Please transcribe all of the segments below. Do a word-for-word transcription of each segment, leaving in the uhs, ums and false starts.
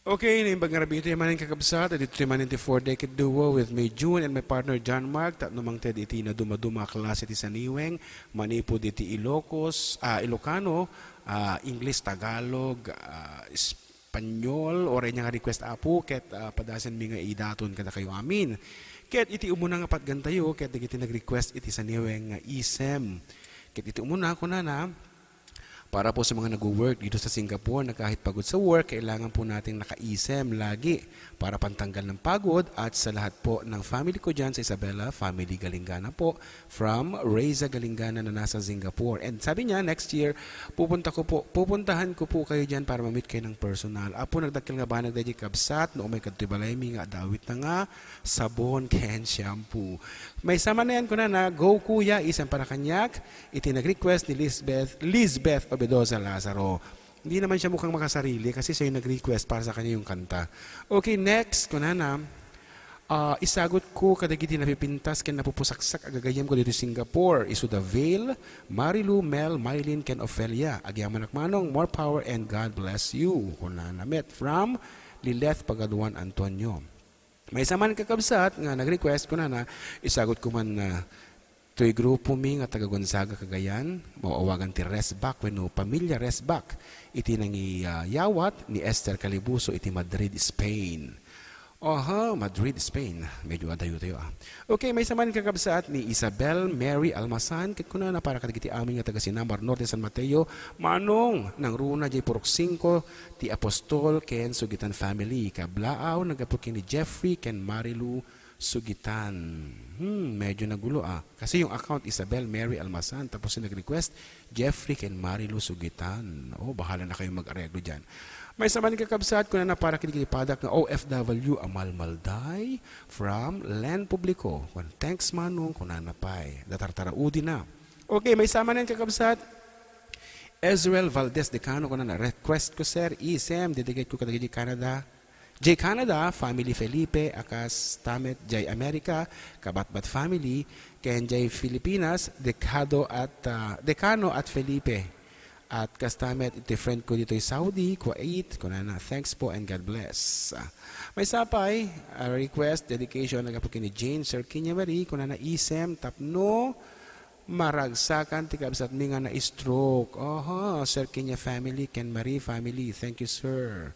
Okay, naimbag nga rabii iti manen, kakabsat, ditoy manen ti Four Decade Duo with me, June, and my partner, John Mark. Tapno mangted iti nadumaduma a klase ti saniweng, manipud iti Ilocos, ah, Ilocano, ah, English, Tagalog, ah, Espanyol, uray ania nga request, Apo, ket, ah, padasenmi nga idaton kadakayo amin. Ket iti umuna nga patgantayo, ket dagiti nag-request iti saniweng nga isem. Ket iti umuna, kunana, Para po sa mga nagwo-work dito sa Singapore na kahit pagod sa work, kailangan po nating nakaisem lagi para pantanggal ng pagod at sa lahat po ng family ko dyan sa Isabela family, Galingana po, from Reza Galingana na nasa Singapore. And sabi niya, next year, pupunta ko po, pupuntahan ko po kayo dyan para ma-meet kayo ng personal. Apo, nagdakkel nga banag daydi, kabsat, no umay kadtoy balaymi nga adda awit na nga sabon ken shampoo. Maysa manen, kunana, "Go, kuya, isem para kaniak." Iti nag-request ni Lisbeth, Lisbeth Obedoza Lazaro. Hindi naman siya mukhang makasarili kasi siya yung nag-request, para sa kanya yung kanta. Okay, next, kunana, ah, "Isagut ko kadagiti napipintas ken napupusaksak a gagayyemko ditoy Singapore. Isu da Vale, Marilu, Mel, Marilyn, ken Ofelia. Agyamanak manong, more power and God bless you." Kunana met from Lileth Pagaduan Antonio. Maysa man, kakabsat, nga nag-request, kunana, "Isagut ko man, ah, toy grupomi nga taga Gonzaga, Cagayan, maawagan ti Resbak wenno Pamilya Resbak, iti nangiyawat ni Esther Calibuso iti Madrid, Spain." Aha, Madrid, Spain. Medyo adayo tayo, ah. Okay, maysa man, kakabsat, ni Isabel Mary Almasan, ket kunana, "Para kadagiti amin nga taga Sinamar Norte, San Mateo, manong, nangruna diay Purok singko, ti Apostol ken Sugitan family. Kablaaw, naggapu ken ni Jeffrey ken Marilu Sugitan." Hmm, medyo nagulo, ah. Kasi yung account, Isabel Mary Almasan, tapos yung nag-request, Jeffrey ken Marilu Sugitan. Oh, bahala na kayong mag-areglo dyan. Maysa man, kakabsat, kunana, "Para ken padak nga O F W a malmalday from Len Publico." Kun, "Thanks, manong," kunana pay. Datartaraudi na. Okay, maysa manen, kakabsat, Ezrel Valdez Decano, kunana, "Request ko, sir, isem, dedicate ko kadagiti Canada, jay Canada, family Felipe, a kas Tamet jay America, Kabatbat family, ken jay Filipinas, Decado at, ah, Decano at Felipe. At kas Tamet iti friend ko ditoy Saudi, Kuwait," kunana, "Thanks po and God bless." Ah, maysa pay, ah, request, dedication, naggapu ken ni Jane Serquiña Marie, kunana, "Isem tapno maragsakan ti kabsatmi nga na-stroke." Aha, Serquiña family ken Marie family. Thank you, sir.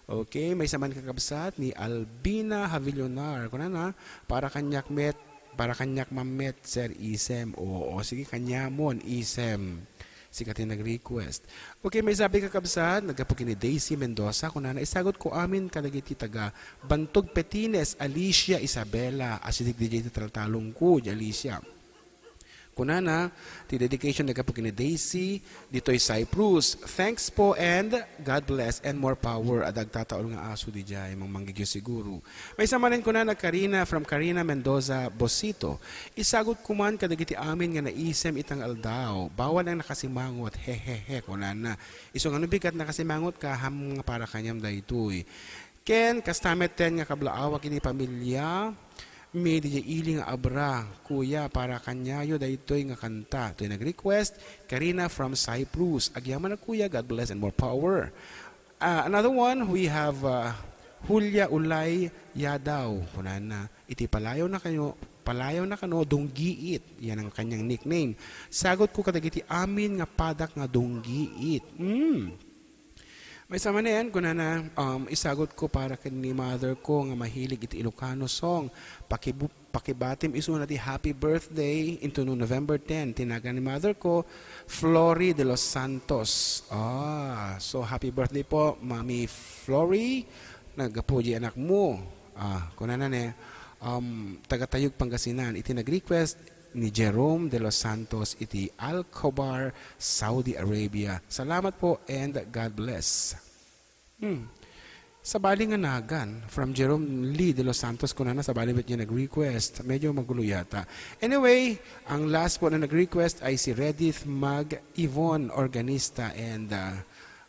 Okay, maysa man, kakabsat, ni Albina Havillonar. Kunana, "Para kaniak met, para kaniak man met, sir, isem." Oo, sige, kaniamon, isem. Sika ti nag-request. Okay, maysa pay, kakabsat, naggapu ken ni Daisy Mendoza. Kunana, "Isagut ko amin kadagiti taga Bantog, Petines, Alicia, Isabela." Asideg diay ti taltalongko, di Alicia. Kunana, ti dedication naggapu ken ni Daisy, ditoy Cyprus. "Thanks po and God bless and more power." Adda agtataul nga aso diay, mangmanggigyo siguro. Maysa manen, kunana, Karina, from Karina Mendoza Bosito. "Isagut ko man kadagiti amin nga naisem ita nga aldaw. Bawal ang nakasimangot. Hehehe," kunana. Isu nga no bigat nakasimangot ka, ham nga para kaniam daytoy. Ken kasta metten nga kablaawak iti pamiliami diay ili nga abra, kuya, para kaniayo daytoy nga kanta. Toy nag-request, Karina from Cyprus. Agyamanak, kuya, God bless and more power. Ah, another one, we have, ah, Julia Ulay Yadaw. Kunana, "Iti palayaw na kano, palayaw na kano, Dunggiit." Yan ang kanyang nickname. "Sagut ko kadagiti amin nga padak nga Dunggiit." Hmm. Maysa manen, kunana, um, "Isagut ko para ken ni mother ko nga mahilig iti Ilocano song. Pakibu-, pakibatim isuna ti happy birthday intono November ten. Ti nagan ni mother ko, Flory de los Santos." Ah, so happy birthday po, Mami Flory. Naggapu diay anakmo. Ah, kunana ne, um, taga Tayug, Pangasinan. Iti nag-request, ni Jerome de los Santos iti Al Khobar, Saudi Arabia. Salamat po and God bless. Hmm. Sabali nga nagan, from Jerome Lee de los Santos, kunana, sabali met diay nag-request. Medyo magulo yata. Anyway, ang last po na nag-request ay si Redith Mag Yvonne, organista, and, ah,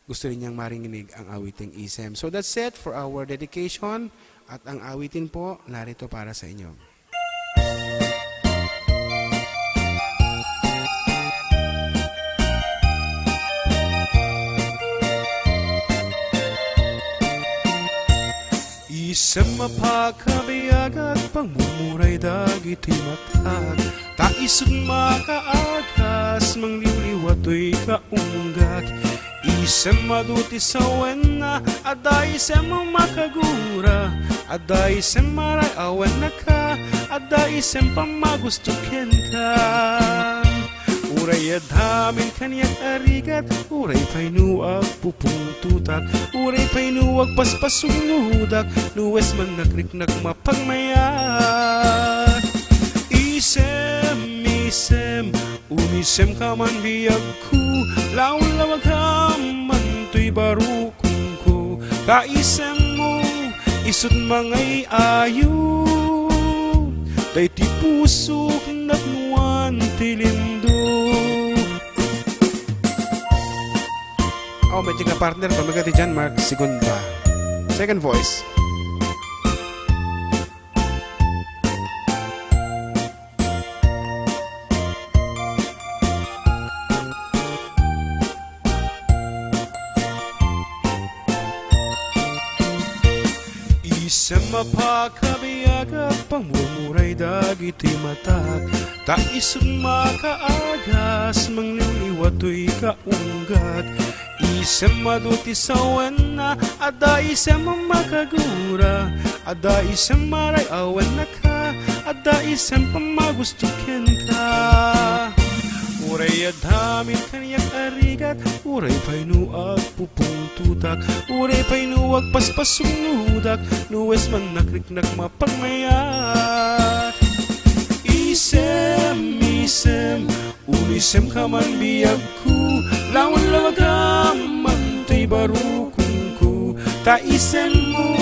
gusto rin niyang marinig ang awiting Isem. So that's it for our dedication. At ang awitin po, narito para sa inyo. Isem a pakabiagak, pangmurmuray dagiti matak, ta isut' makaagas, mangliwliwa toy kaunggak. Isem adu ti sawenna, adda isem a makagura, adda isem a ray-awenna ka, adda isem pammagusto kenka. Uray adda amin kaniak a rigat, uray pay no agpupungtotak, uray pay no agpaspasugnodak, no wisem man nakriknak mapagmayat. Isem, isem, umisemka man biagko, lawlawagam man toy barukongko, ta isemmo, isut' mangay-ayo, daytoy pusok napnuan ti lindong. Oh, may tika partner, pamagati dyan, Mark Segunda. Second voice. Isem a pakabiagak, pangmurmuray dagiti matak, ta isut' makaagas, mangliwliwa toy kaunggak. Isem adu ti sawenna, adda isem a makagura, adda isem a ray-awenna ka, adda isem pammagusto kenka. Uray adda amin kaniak a rigat, uray pay no agpupungtotak, uray pay no agpaspasugnodak, no wisem man nakriknak mapagmayat. Isem, isem, umisemka man biagko, lawlawagam man toy barukongko, ta isemmo,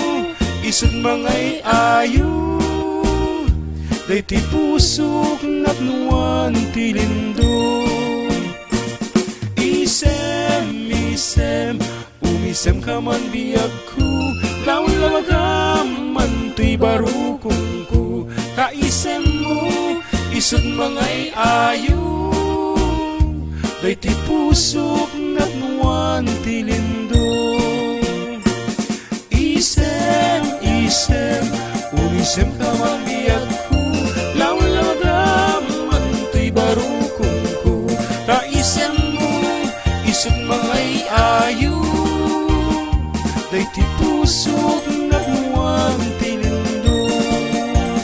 isut' mangay-ayo, daytoy pusok napnuan ti lindong. Isem, isem, umisemka man biagko, lawlawagam man toy barukongko, ta isemmo, isut' mangay-ayo, daytoy pusok napnuan ti lindong. Isem, isem, umisemka man biagko, lawlawagam man toy barukongko, ta isemmo, isut' mangay-ayo, daytoy pusok napnuan ti lindong.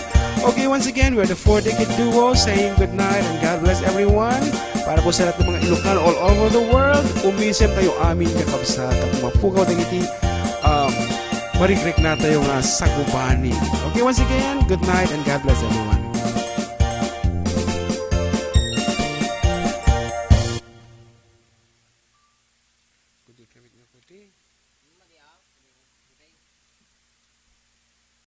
Okay, once again, we're the Four Decade Duo saying good night and God bless everyone. Para po sa lahat ng mga Ilocano all over the world, umisem tayo amin, kakabsat, at mapukaw dagiti, um, marikriknatayo nga sagubanin. Okay, once again, good night and God bless everyone.